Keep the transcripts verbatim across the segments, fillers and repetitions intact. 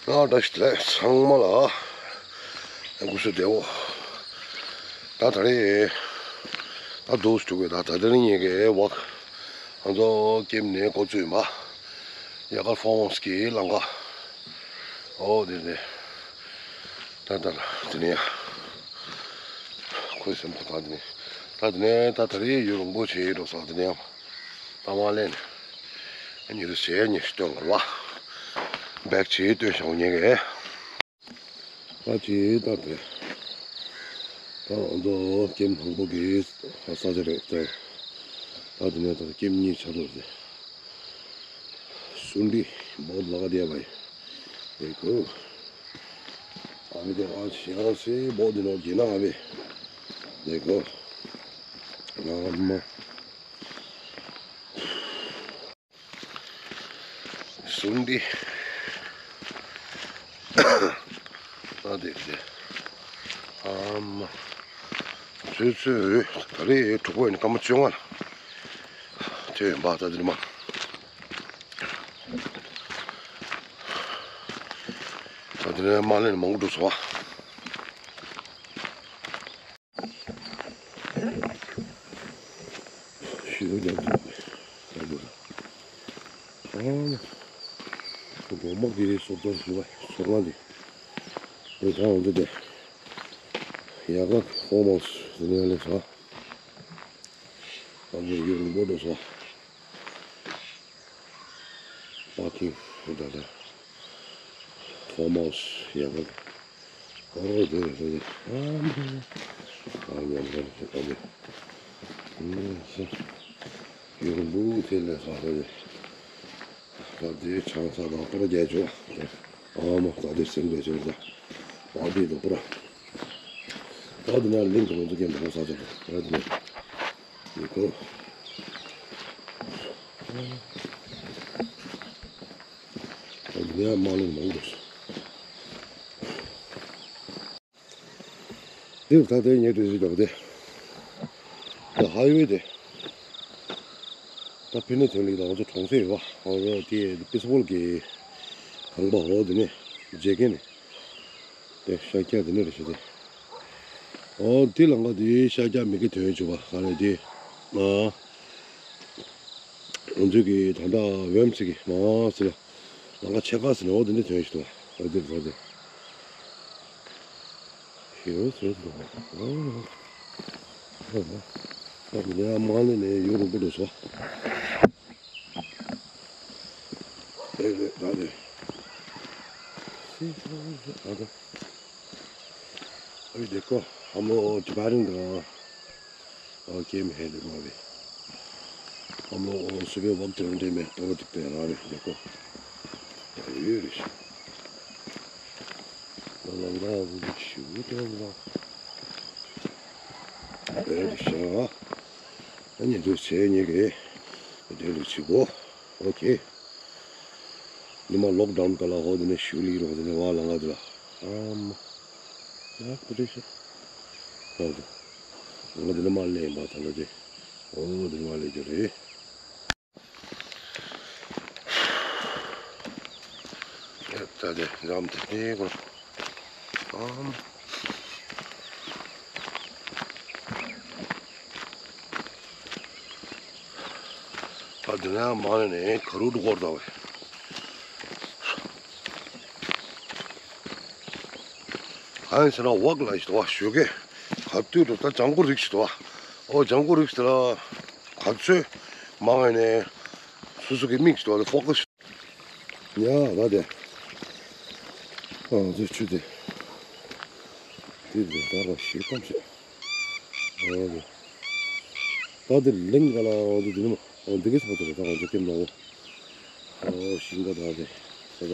ང་བཀྲ་ཤིས་བདེ་ལེགས་ཚང་མ་ལ། སྐུ་གཟུགས་བདེ་པོ། ད་ད་རེས་ད་དུས་དྲུག་པའི་ད་ད་དེ་རིང་ཉིན་གྱི་ཝོག་ང་ཚོ་ཀེམ་ནས་འགོ་བཙུགས་ཡིན་པ། ཡ་གར་ཕོ་མོས་ཀྱི་ལམ་ཁ། ཨོ་དེ་རེད། ད་ད་དེ་ནས་ཁོའི་སེམས་ཁོ་ད་དེ་ནས་ད་དེ་ནས་ད་ད་རེས་ཡུལ་རིང་པོ་ཆེ་འགྲོ་ས་དེ་ནས་ཡང་ད་མ་ལེན་ནས་ཉི་ཤུ་ཉི་ཤུ་སྟོན་དགོས་པ། བེག་ཆེ་སྟོན་ཤོག་ཉེ་གི། ད་ཅི་ད་དེ། ད་ང་ཚོ་ཀེམ་དང་པོ་གི་ས་ཆ་རེད་ཟེར། ད་དེ་ནས་ད་ཀེམ་གཉིས་ཆགས་འགྲོ་ཟེར། སུན་ཏི་བོད་ལ་ག་དེ་བ་ཡི་ཁོ། ཨ་མི་དེ་ཨ་ཤི་ཨ་སི་བོད་དེ་ནོར་གྱི་ན་ཨ་མི་དེ་ཁོ། ཨ་མ། སུན་ཏི། ཨ་དེ་དེ། ཨ་མ། ཚོད་ཚོད་རེད། ད་རེས་དྲུག་པ་ཡིན་སྐར་མ་བཅོ་ལྔ་ལ་ཐོན་ཡིན་པ། ད་དེ་ནས་མ། ད་དེ་ནས་མ་ལེན་མང་པོ་འགྲོ་སོང་བ། ཤི་ལོ་རྒྱག་གི་ཡོད་པས། ཨ་ནི། སྒོ་མོ་གི་སོ་ཏོ་ཞུ་བ་སོ་ང་འདི། འདི་གང་འདི་དེ། ཡག་པ་ཧོ་མོ་སི་འདི་ནས་ལས་ས། ཨ་ནི་ཡུལ་མགོ་འགྲོ་སོ། པ་ཀིང་ད་ལྟ་ཧོ་མོ་སི་ཡག་པ། ཨོ་རེད་རེད་རེད། ཨ་མ། ཨ་མ་རེད་རེད་ཨ་མ། ཨུམ་སི། ཡུལ་འབུ་དེ་ལས་ས་རེད། ད་དེ་ཆང་ས་དང་པོར་རྒྱལ་ཆོག་ཨ་མ་ད་དེ་སེམས་རྒྱལ་ཆོག་ད། ཨ་དེ་དང་པོར། ད་དེ་ན་ལིང་དང་ཚོ་ཀྱང་དང་ས་ཆ་དང་ད་དེ་ན། ཡུལ་གོ། ད་དེ་ན་མ་ལིང་མང་དུ། འདིར་ད་ལྟའི་ཉེ་འདྲ་ཞིག་འདུག་སྟེ། ད་ཧའི་ཝེ་དེ། ད་ཕི་ནི་ཐོན་ལི་ད་ང་ཚོ་གྲོང་གསེབ་ཡོད་པ། ང་ཚོ་དེ་པི་སི་ཕུལ་གྱི་ཁང་པ་འོག་དེ་ནས་མཇལ་མཁན་ནི། དེ་ཤར་རྒྱག་དེ་ནས་རེ་ཞིག་དེ། འོ་དེ་ལམ་ཁ་དེ་ཤར་རྒྱག་མི་གི་ཐོན་བྱུང་བ་ག་རེ་དེ། ཨ། ང་ཚོས་ཀྱི་ད་ལྟ་ཝེམ་སི་གི་མ་ཟེར་ལ། ལམ་ཁ་ཕྱེད་ཀ་ཟེར་ནས་འོ་དེ་འདྲ་ཐོན་ཞིག་འདུག་ཨ་དེ་རེད་ད་དེ། ཞེས་ཟེར་འདུག་ཨ་ལས་མ་ལས་ནས་ཡུལ་རིང་པོ་འགྲོ་སོང་། རེད་རེད་ད་རེད། ཤེས་སོང་ཟེར་ཨ་ད། अभी देखो, हम लोग और टिपारिंग का और गेम है देखो अभी। हम लोग और सुबह वक्त ढूंढने में तो दिखते हैं अभी देखो। ये रे। लंगा वो भी शू तो लंगा। ये रे शा। अने दो से ने के। दे लो चिगो। OK. ཉི་མ་ལོག་ཌའུན་ག་ལ་ཧོ་དེ་ནས་ཞུ་ལི་རོགས་དེ་ནས་བ་ལ་ང་དེ་ལ་ཨམ། ཡག་པོ་རེད་ཤག་ང་དེ་ནས་མ་ལེན་པ་ད་ལོ་དེ་ཨོ་དེ་ནས་མ་ལེན་རྒྱུ་རེད། ད་དེ་འགྲམ་དེ་ནས་གོ་ཨམ། ཨ་དེ་ན་མ་ནས་ནས་ག་རུ་འགྲོ་གོ་ར་ད་བས། ཨ་ནི་ཟེར་ན་ཝག་ལ་ཞིག་ཏུ་བ་ཞོགས་ཀས་ག་དུས་འགྲོ་ད་ལྗང་གུ་རིགས་ཞིག་ཏུ་བ། ཨོ་ལྗང་གུ་རིགས་དེ་ལ་ག་ཚོད་མ་ངས་ནས་སོ་སོ་གི་མིག་ཞིག་ཏུ་བ་ཕོ་ཀ་ཞིག་ཡ་ད་དེ། ཨ་ཚོད་ཆུ་དེ། དེ་དེ་ད་ར་ཞིག་གཏམ་བཤད། ཨོ་དེ། ད་དེ་ལིང་ག་ལ་ཨོ་དེ་དེ་ནི་མ་ཨོ་འདི་གི་ཚོད་དེ་ད་ང་ཚོ་ཀེམ་ནོ། ཨོ་ཤིང་ག་ད་དེ། ད་ད།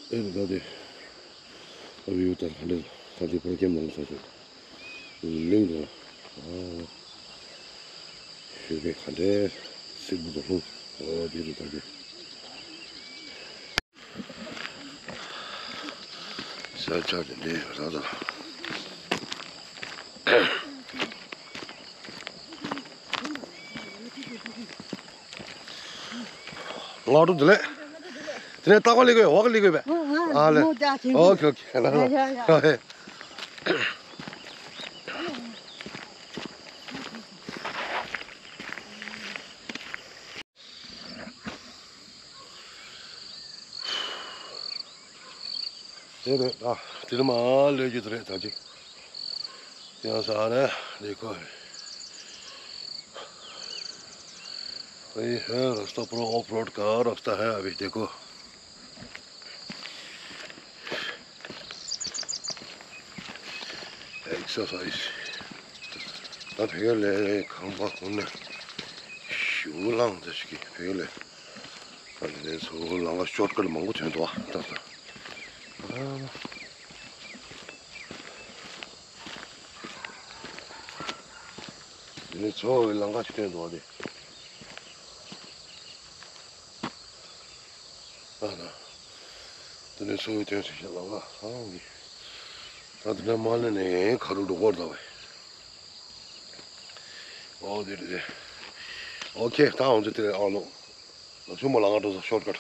ཨེ་རེད། ད་དེ་ཨ་བི་ཡུ་ད་ག་འདྲ། ད་དེ་པོ་རོ་ཀེམ་ནང་ས་ཆ་ལིང་དུ་ཨ་ཞུ་བའི་ག་འདྲ་སིལ་བུ་དུ་ལྷུང་། ཨོ་དེ་རེད། ད་དེ་ས་ཆ་དེ་འདྲའི་ར་ད། ང་འགྲོ་འདི་ལས། དེ་ནས་ལྟག་པ་ལས་དགོས། འོག་ལས་དགོས་པས། ཨ་ལས། ཨོ་ཁེ་ཨོ་ཁེ། ལ་ལ་ལ། དེ་རེད། ད་དེ་ནི་མ་ལས་རྒྱུ་དེ་རེད། ད་ཅིག་ཡང་ས་ནས་ལས་ཁོ། वही है रास्ता, पूरा ऑफ रोड का रास्ता है अभी। देखो, एक्सरसाइज। ད་བེ་ག་ལས་ཁང་པ་ཁོ་ནས་ཞུ་ལང་ད་ཞིག་གི་བེ་ག་ལས། ད་ནས་ཚོ་ལང་ག་ཤོར་ཀཊ་མང་པོ་ཐོན་འདུག་ཨ། ད་ད། ཨ། དེ་ནས་ཚོ་བའི་ལང་ག་ཞིག་ཐོན་འདུག་ཨ། དེ། ཨ་ན། དེ་ནས་ཚོ་བའི་ཐོན་ཞིག་ལང་ག་ཨང་གི། ད་དེ་ནས་མ་ལས་ནས་ཁ་རུ་འགྲོ་གོར་ད་བས། ཨོ་དེ་རེད་དེ། ཨོ་ཁེ། ད་ང་ཚོ་དེ་ཨ་ལོ། ལ་ཆུ་མོ་ལ་ང་འགྲོ་ས་ཤོར་ཀཊ།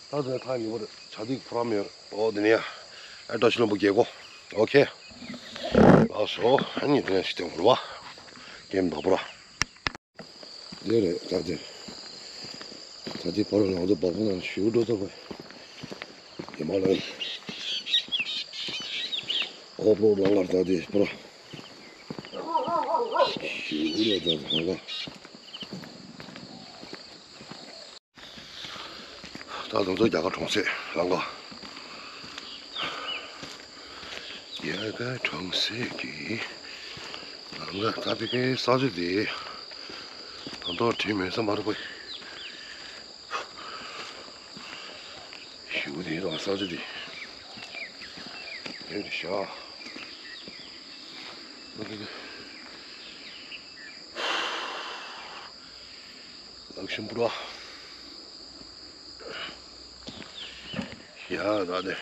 ད་དེ་ཐག་ཉེ་པོ་རེད། བྱ་ཐིག་ཕུ་རམ་ཡོད། ཨོ་དེ་ནས་ཡ། ཨེ་བཀྲ་ཤིས་ལྷུན་པོ་རྒྱལ་སྒོ། ཨོ་ཁེ། ལགས་སོ། ཨ་ནི་དེ་ནས་ཞིག་སྟོན་དགོས་རེད་པ། ཀེམ་བདག་པོ་ར། དེ་རེད། ད་དེ། ད་དེ་བར་ལ་ང་ཚོ་བག་ཕུག་ནང་ཞུ་འགྲོ་ཐུབ་པ། ཡ་མ་ལ། ཨོབ་རོ་ལ་ངར་ད་དེ་པུ་ར། ཞུ་རེད་ད་དེ་ཧ་ག། ད་དུང་ཚོ་རྒྱ་གར་གྲོང་གསེབ་ལང་ག། རྒྱ་གར་གྲོང་གསེབ་ཀྱི་ལང་ག། ད་དེ་གའི་ས་ཆ་དེ་ད་དུང་བྲིས་མེད་ས་མ་རེད་པས། ཞུ་དེ་དང་ས་ཆ་དེ་དེ་རེད་ཤག། ལག་ཤམ་བུ་ར། ཡ་ད་དེ།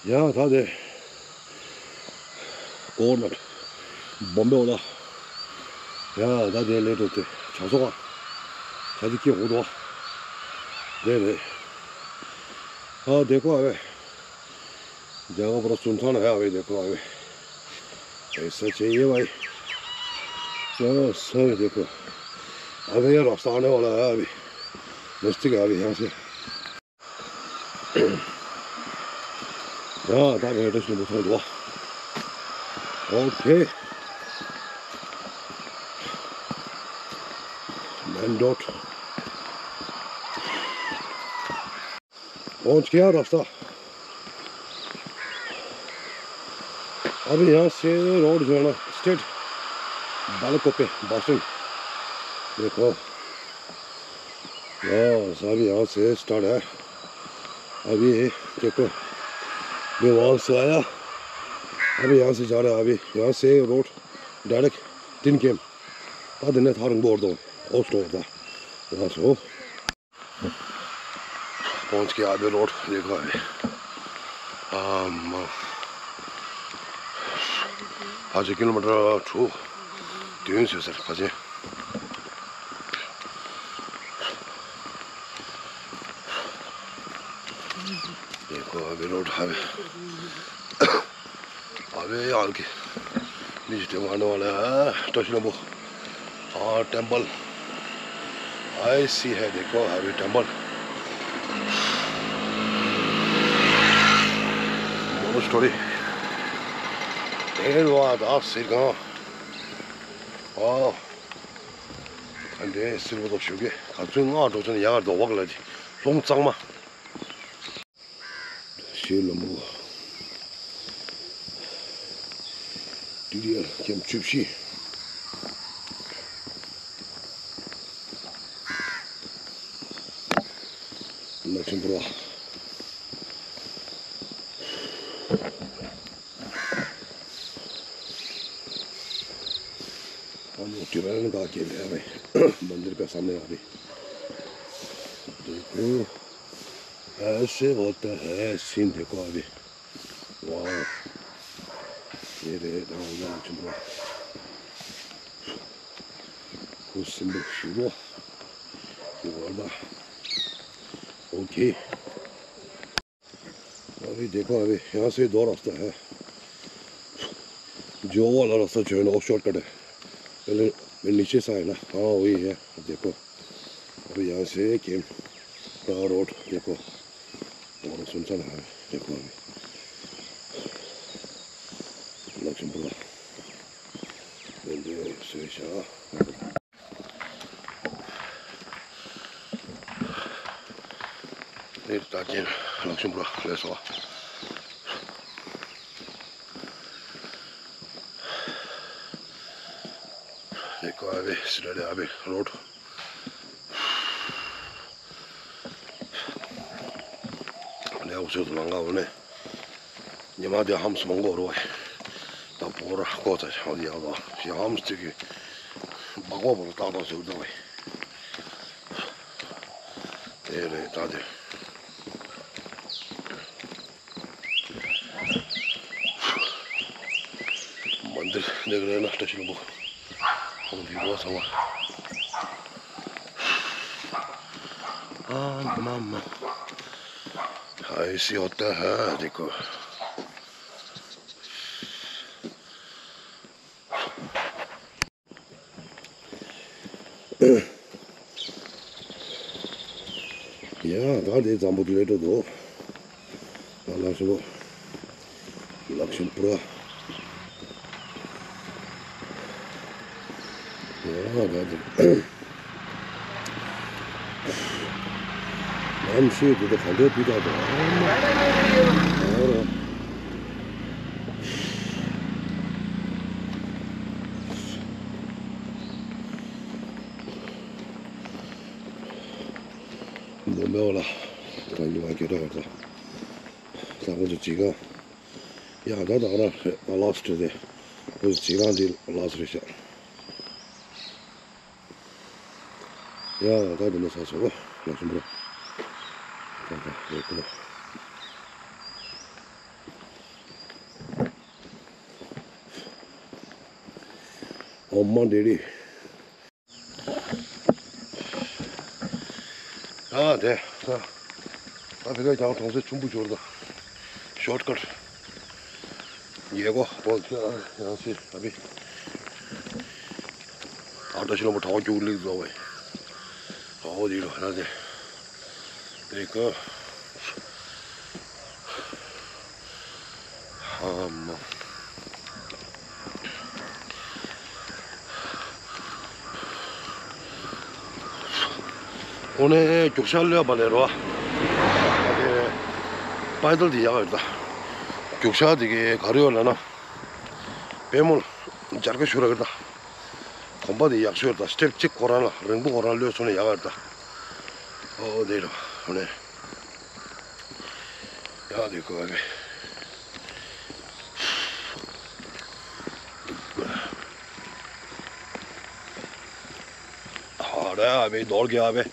ཡ་ད་དེ། གོ་ནོ་བོམ་བེ་འོ་ད། ཡ་ད་དེ་ལས་འགྲོ་དེ་ཆ་སོ་ག། ཆ་དེ་སྐྱེ་འོ་དོ། དེ་རེད། ཨ་དེ་ཀོ་ཨ་བེ། देखो पूरा सुनसान है अभी। देखो अभी ऐसा चाहिए भाई। ओ, सब देखो। अभी ये रास्ता आने वाला है अभी। नजदीक है अभी यहाँ से। ཡ་ད་ངས་བཀྲ་ཤིས་ལྷུན་པོ་ཐོན་འདུག་ཨོ་ཁེ། मेन रोड। पहुंच गया रास्ता। अभी यहाँ से रोड जो है ना, स्ट्रेट बालाकोपे, बॉस्टन। देखो, बस अभी यहाँ से स्टार्ट है। अभी देखो, मैं वहाँ से आया, अभी यहाँ से जा रहा है। अभी यहाँ से रोड डायरेक्ट तीन केम। बाद में थार बोर्ड दो, ओस्ट होता। यहाँ से हो। पहुंच गया अभी रोड, देखो अभी। आम, पाँच किलोमीटर टू। तीन से सर पाँच। देखो अभी रोड अभी। अबे यार के। नीचे टेम्पल आने वाला है, ट्रस्ट नंबर। हाँ, टेम्पल। आई सी है, देखो, अभी टेम्पल। मोनोस्टोरी। ए, वाह, दा, सिर कहाँ? वाह। अंडे, सिर वो तो शुगे। खाचुन, आ, तो चन यार, दो वक्त लगी। लोग चंगमा। ཞེས་ལམ་བུ། ཏི་རི་ཡལ་ཁྱེམ་བཅུ་བཞི། लक्ष्मीपुरा। हम लोग ट्यूबवेल का के लिए अभी मंदिर का सामने अभी। देखो, ऐसे होता है सीन, देखो अभी। वाह, ये रे, राम लक्ष्मीपुरा। कुछ सिंबल शुरू। ये वाला। ओके। अभी देखो, अभी यहाँ से दो रास्ता है। जो वाला रास्ता जो है ना, वो शॉर्टकट है। पहले मैं नीचे से आया ना, हाँ, वही है। देखो, अभी यहाँ से केम का रोड देखो, और सुनसान है। देखो अभी लक्ष्मीपुरा, बेंदे, सुरेशा। ནས་ད་ཅན་ལག་ཤུམ་པོ་ལས་སོ། ནས་ཀོ་ཨ་བེ་སི་ར་ལེ་ཨ་བེ་རོད། ནས་འུ་ཚོ་ལང་ག་འོ་ནས། ཉི་མ་དེ་ཧམ་སུ་མང་གོ་རོ་བས། ད་བོ་ར་ཀོ་ཚ་ཤང་ཡག་ལ་ཞི་ཧམ་སུ་ཅིག་གི་སྦག་སྦག་བོ་ལ་ཏག་ཏག་ཟུག་ད་བས། དེ་རེད་ད་དེ། མ་འདིར་ལེགས་རེད་ན་བཀྲ་ཤིས་ལྷུན་པོ། ཁོང་འདི་རོ་ཚང་མ། ཨ་མ་མ། ཨ་ཡེ་སི་ཨོ་ཏ་ཧ་རེ་ཀོ། ཡ་ད་དེ་འཛམ་བུ་གླིང་འགྲོ་འདུག་ད་ལག་ཤུ་ལག་ཤུ་པུ་ར། ཡ་ད་དེ། ནམ་ཤེས་དེ་ད་ག་འདྲའི་སྤུས་དག་འདུག་ཨ་རོ། མོ་མེ་འོ་ལ། ད་ཉི་མ་སྐད་གྲགས་ད། ད་ཁོ་ཚོ་ཇི་གང་། ཡ་ད་ད་ར་ལ་སི་ཊི་དེ། ཁོ་ཚོ་ཇི་གང་དེ་ལ་སི་ཊི་རེད་ཤག་ཡ་ད་དེ་ནས་ས་སོ་ལ་ཤུམ་པུ་ར། ད་ད་རེད་ཁོ་ལ། ཨོ་མ་འདྲེ་རེད། ཨ་དེ། ད་ད་ཕི་ཀ་ཀྱང་གྲོང་གསེབ་ཆུང་པོ་འབྱོར་ད། ཤོར་ཀཊ། ཡེ་གོ་བོ་ཡང་སི་ཨ་བི། ཨ་ད་ཤི་ལོ་མོ་གྲྭ་བ་རྒྱུག་ལིག་བཟོ་བས། ཨོ་དེ་རོ་ན་དེ། དེ་ཀོ། ཧ་མ། ཨོ་ནེ་རྒྱུག་ཤར་ལོས་པ་ལས་རོ། ཨ་དེ་པའི་ཏལ་དེ་ཡག་ཡོད་ད། རྒྱུག་ཤར་དེ་གའི་ག་རེ་ཡོད་ལ་ན། པད་མོ་འབྱར་ཀ་ཤུ་ར་གི་ད། གོམ་པ་དེ་ཡག་ཤོས་ད། སི་ཊེབ་གཅིག་ཁོ་རང་ལ་རིང་པོ་ཁོ་རང་ལོས་སོང་ནས་ཡག་ཡོད་ད། ཨོ་དེ་རོ་ཨོ་ནེ། ཡག་དེ་གོ་བ་གི། ཨ་རེ་ཨ་བེ་རྡོ་རྒྱ་ཨ་བེ།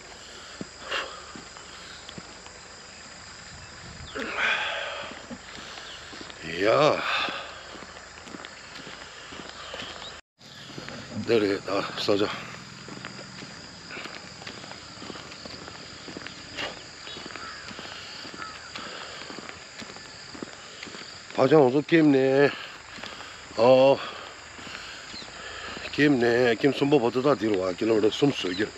ཡ། འདི་རེད་ད་ས་ཆ། ཕ་ཆང་འོ་ཚོ་ཀེམ་ནས། ཨོ། ཀེམ་ནས་ཀེམ་གསུམ་པ་བར་དུ་ད་འདིར་བ་ཀི་ལོ་མི་ཊར་གསུམ་བཟོས་ཀྱི་རེད།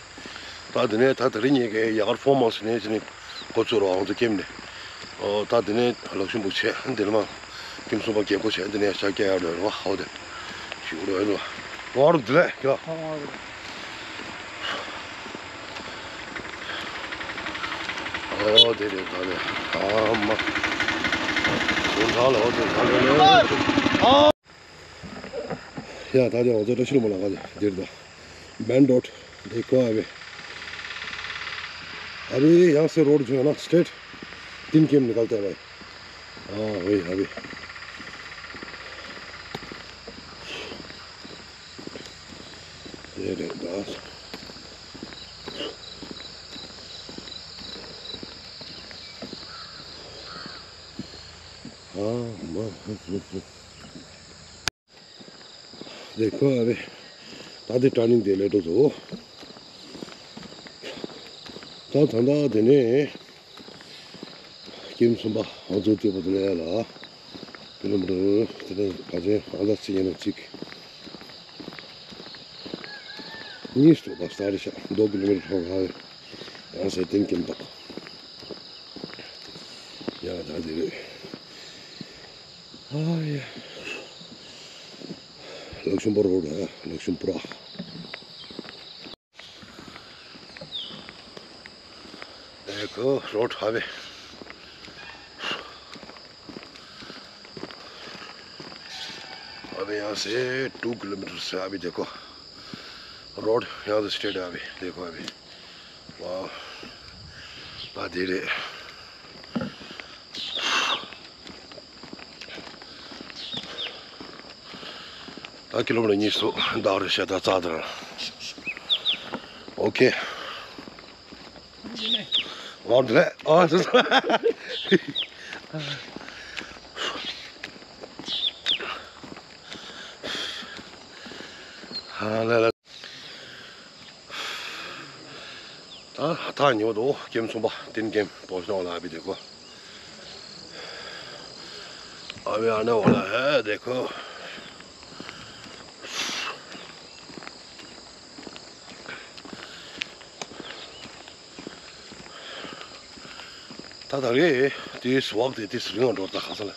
ད་འདི་ནས་ད་དེ་རིང་ཉིན་གའི་ཡ་གར་ཕོ་མང་སི་ནས་ཅི་ནས་འགོ་ཚུགས་རོགས་ང་ཚོ་ཀེམ་ནས། ཨོ་ད་འདི་ནས་ལག་ཤུམ་པོ་བྱས་འདི་ནས་མ་ཀེམ་གསུམ་པ་རྒྱལ་སྒོ་བྱས་འདི་ནས་ཤ་སྐྱ་ཡར་ལོས་རོགས་ཧའོ་དེ་ཞུ་རོགས་ཡོད་ལ། ཝ་རུ་འདི་ལས་ཀྱ། ཨོ་དེ་རེད་ད་རེད་ཨ་མ། སོང་ཙང་ལ་ཨོ་དེ་ད་རེད་ལོ། ཡ་ད་དེ་ང་ཚོ་བཀྲ་ཤིས་ལྷུན་པོ་ལ་ག་དེ་འདིར་ད། མེན་རོཌ་དེ་ཀོ་ཨ་བེ། अभी यहाँ से रोड जो है ना, स्ट्रेट तीन केम निकलता है भाई। हाँ, वही अभी। ये रहे बस। हाँ, हाँ, हाँ, हाँ, हाँ। देखो अभी, ताते टर्निंग दे ले तो। ད་ད་ད་དེ་ནས་ཀེམ་གསུམ་པ་ཨང་ཚོ་དེ་པོ་དེ་ནས་ལ་ཀི་ལོ་མི་ཊར་དེ་ནས་ཕལ་ཆེར་ཨང་རྩ་གཅིག་ཡིན་ན་གཅིག་གཉིས་སུ་བ་སྟ་རེ་ཤ་མདོ་ཀི་ལོ་མི་ཊར་ཧོ་ཧ་ཡང་སེ་ཏིན་ཀེམ་དག་ཡང་ད་དེ་རེད། ཨ་ཡ། ལག་ཤུམ་པ་རོ་ལ་ལག་ཤུམ་པུ་ར། देखो रोड हाईवे। अभी यहाँ से टू किलोमीटर से अभी देखो, रोड यहाँ से स्ट्रेट है। अभी देखो अभी, वाह, धीरे। ད་ཀི་ལོ་མི་ཊར་གཉིས་སུ་བདག་རེ་བཤད་ད་རྩ་དང་། ཨོ་ཁེ། ཝང་དུ་ལེ། ཨ་ཙི་ཙི། ཧ་ལ་ལ། ད་ཐག་ཉེ་བོ་འདུག་ཀེམ་གསུམ་པ་ཏིན་ཀེམ་བོ་ཤི་ནོ་ལ་ཨ་བི་དེ་ཁོ། अभी आने वाला है, देखो। ད་ད་རེས་དེའི་སུ་བག་དེ་དེ་སུ་རིང་བ་འགྲོ་ད་ག་ས་ལ།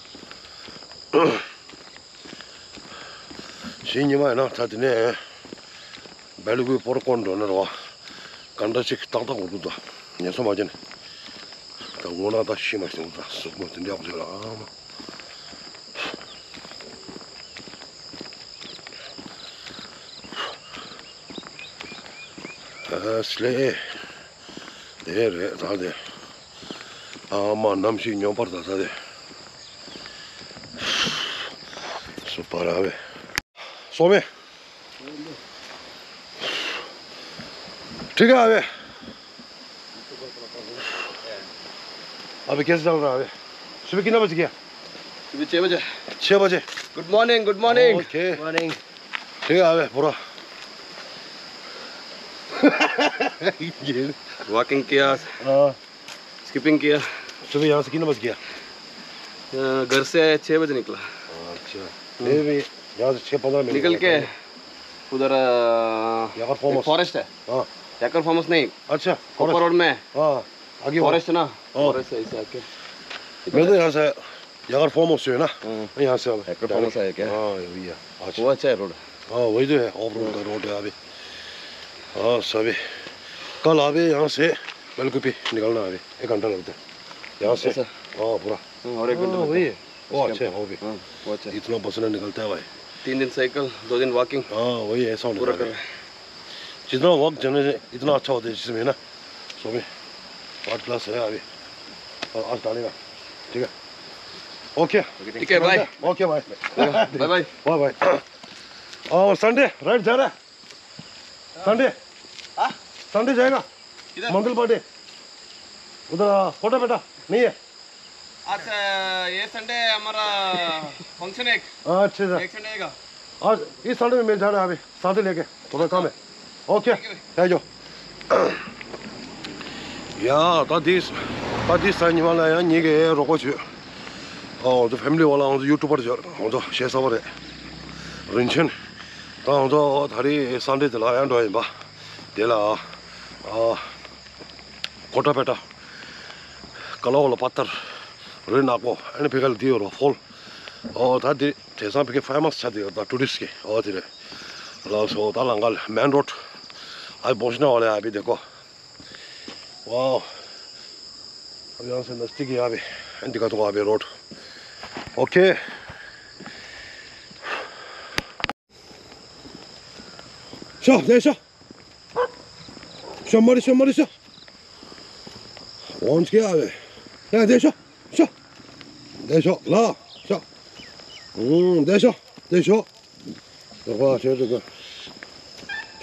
གཞན་ཉི་མ་ཡིན་ན་ད་དེ་ནས་སྦེལ་ཀོབ་པོར་ཀོན་འགྲོ་ན་རོ། ག་འདྲ་ཅིག་ཏག་ཏག་འགྲོ་འདུག་ད་ཉན་སོང་མ་བྱས་ནས། ད་འོ་ན་ད་ཤི་མ་ཤི་འདུག་ད་སུག་མོ་དེ་འདྲ་ཡག་པོ་ཅིག་ལ་ཨ་མ། ཨ་སི་ལེ། དེ་རེད་ད་དེ། ཨ་མ་གནམ་གཤིས་སྙོམས་པར་ད་ད་དེ། སུ་པ་ར་བེ། སོ་མེ། ठीक है अबे। अबे कैसे चल रहा है अबे? सुबह कितना बज गया? सुबह छः बजे। छः बजे। Good morning, good morning. Okay. Morning. ठीक है अबे पूरा। ये वॉकिंग किया। हाँ। स्किपिंग किया। सुबह यहाँ से कितने बजे गया? अ, घर से छः बजे निकला। अच्छा। मैं भी यहाँ से छः पंद्रह मिनट निकल के उधर, अ, याकर फार्म हाउस। फॉरेस्ट है। हाँ। याकर फार्म हाउस नहीं। अच्छा, ऊपर फॉरेस्ट। रोड में। हाँ, आगे और। फॉरेस्ट है ना? हाँ। फॉरेस्ट है, इससे आके। मैं तो यहाँ से याकर फार्म हाउस जो है ना, हाँ। यहाँ से अब याकर फार्म हाउस है क्या? हाँ, भैया। अच्छा। वो अच्छा है रोड। हाँ, वही तो है, ऑफ रोड का रोड है अभी। हाँ, सभी। कल अभी यहाँ से बिल्कुल भी निकलना है अभी, एक घंटा लगता है। यहाँ से। ऐसा? हाँ, पूरा। हाँ, और एक घंटा हाँ, लगता वही है। है। वो अच्छा है, वो भी। हाँ, वो अच्छा है। इतना पसीना निकलता है भाई। तीन दिन साइकिल, दो दिन वॉकिंग। हाँ, वही ऐसा होने पूरा वाला है। कर रहे हैं। जितना वॉक करने से इतना अच्छा होता है जिसमें ना, सो में पाँच क्लास है अभी। और आज डालेगा, ठीक है? ओके। ठीक है, bye. Okay, bye. Bye, bye. Bye, bye. और संडे राइड जा रहा है? संडे। हाँ? संडे जाएगा? किधर? मंदिर बर्थडे। उधर, आ, कोटा बेटा नहीं है? अच्छा, ये संडे हमारा फंक्शन है एक। अच्छा, सर। एक संडे का। आज इस संडे में मैं जा रहा अभी, शादी लेके, थोड़ा काम है। ओके, ठीक है भाई। Thank you. ཡ། ད་དེ་ད་དེ་ས་ཉི་མ་ལ་ཡང་ཉིད་ཀྱི་རོགས་པ་བྱོས། ཨོ། ད་ཕེ་མི་ལི་བ་ལ་ང་ཚོ་ཡུ་ཊུ་བར་བྱོས། ང་ཚོ་ཤེས་ས་བ་རེད། རིན་ཆེན། ད་ང་ཚོ་ད་རེས་སན་ཌེ་དེ་ལ་ཡང་འགྲོ་ཡིན་པ། དེ་ལ་ཨ། ཀོ་ཊ་པེ་ཊ། ཀ་ལ་ཝ་ལ་པ་ཐར། རི་ནག་པོ། ཨ་ནི་ཕི་ཁ་ལ་དེ་ཡོད་རོ་ཕོལ། ཨོ། ད་དེ་དེང་སང་ཕི་ཁའི་ཕེ་མ་སི་ཆགས་དེ་ཡོད་ད་ཊུ་རི་སི་ཊི་གི། ཨོ་དེ་རེད། ལགས་སོ། ད་ལང་ཀ་ལ་མེན་རོཌ། ཨ་བོ་ཤི་ན་ཝ་ལ་ཡ་བི་དེ་ཀོ། वाह। अब यहाँ से नज़दीक है यहाँ पे, एंटी का तो वहाँ पे रोड। ओके। शो, दे शो। शो, मरी शो, मरी शो। འོང་ཅིག་ཨ་ལེ། ཡ་འདི་ཤོག་ཤོག་འདི་ཤོག་ལ་ཤོག་ཨུང་འདི་ཤོག་འདི་ཤོག་ལོག་པ་ཤོག་ཤོག་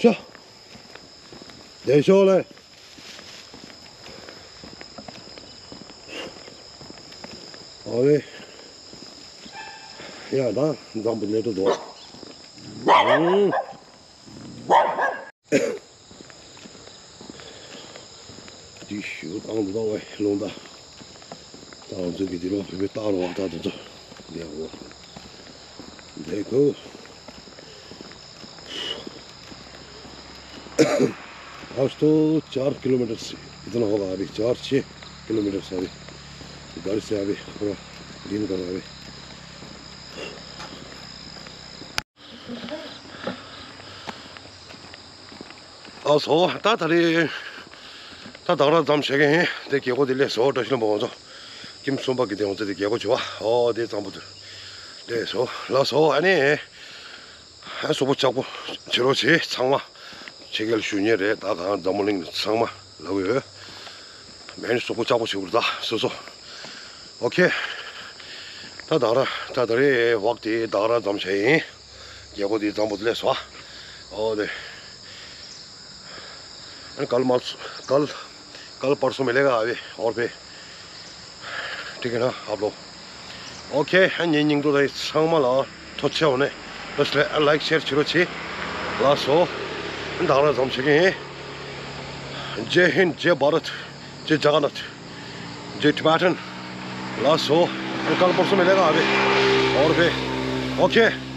ཤོག་འདི་ཤོག་ལེ། ཨ་ལེ། ཡ་ད་འཛམ་བུ་ནེ་ཏོ་དོ། ཨུང་། དེ་ཞུ་དང་དུ་དང་བའི་ལུང་ད། ད་ང་ཚོ་གི་དེ་རོ་བེ་བེ་ཏང་རོ་ད་དུ་ཚོ། འདི་ཡག་པོ། འདི་ཁོ། पाँच तो चार किलोमीटर से इतना होगा अभी, चार छः किलोमीटर से अभी। गाड़ी से अभी पूरा दिन कर अभी। ཨ་སོ། ད་ད་རེས་ད་དག་ར་ཙམ་བྱེད་ཀྱི་ཡིན། དེ་རྒྱལ་སྒོ་དེ་སླེབས་སོ། བཀྲ་ཤིས་ལྷུན་པོ་ང་ཚོ་ཀིམ་སུམ་པ་གི་དེ་ང་ཚོ་དེ་རྒྱལ་སྒོ་བྱེད་པ། ཨོ་དེ་གཙང་པོ་དེ་སླེབས་སོ། ལགས་སོ། ཨ་ནི་ཨ་གཟུགས་པོ་ལྕགས་པོ་བྱེད་རོགས་བྱེད། ཚང་མ་ཕྱི་རྒྱལ་ཞུ་མཁན་རེད། ད་གང་འཛམ་བུ་གླིང་ཚང་མ་ལབ་ཡོད། མེན་གཟུགས་པོ་ལྕགས་པོ་བྱེད་དགོས་རེད་ད་སོ་སོ། ཨོ་ཁེ། ད་དག་ར་ད་ད་རེས་ཝག་དེ་དག་ར་ཙམ་བྱས་ཡིན། རྒྱལ་སྒོ་དེ་གཙང་པོ་དེ་སླེབས་སོ། ཨོ་དེ། कल मल कल कल परसों मिलेगा अभी और भी। ठीक है ना आप लोग? ओके, ངའི་སྙིང་ཐོ་དང་ཚང་མ་ལ་ཐུགས་རྗེ་ཆེ། ཨ་ནི་ལའིཀ་ཤེར་བྱེད་རོགས་བྱེད། ལགས་སོ། དག་ར་ཙམ་བྱེད་ཀྱི་ཡིན། जय हिंद, जय भारत, जय जगन्नाथ, जय टिबेटन। ལགས་སོ། कल परसों मिलेगा अभी और भी। ओके।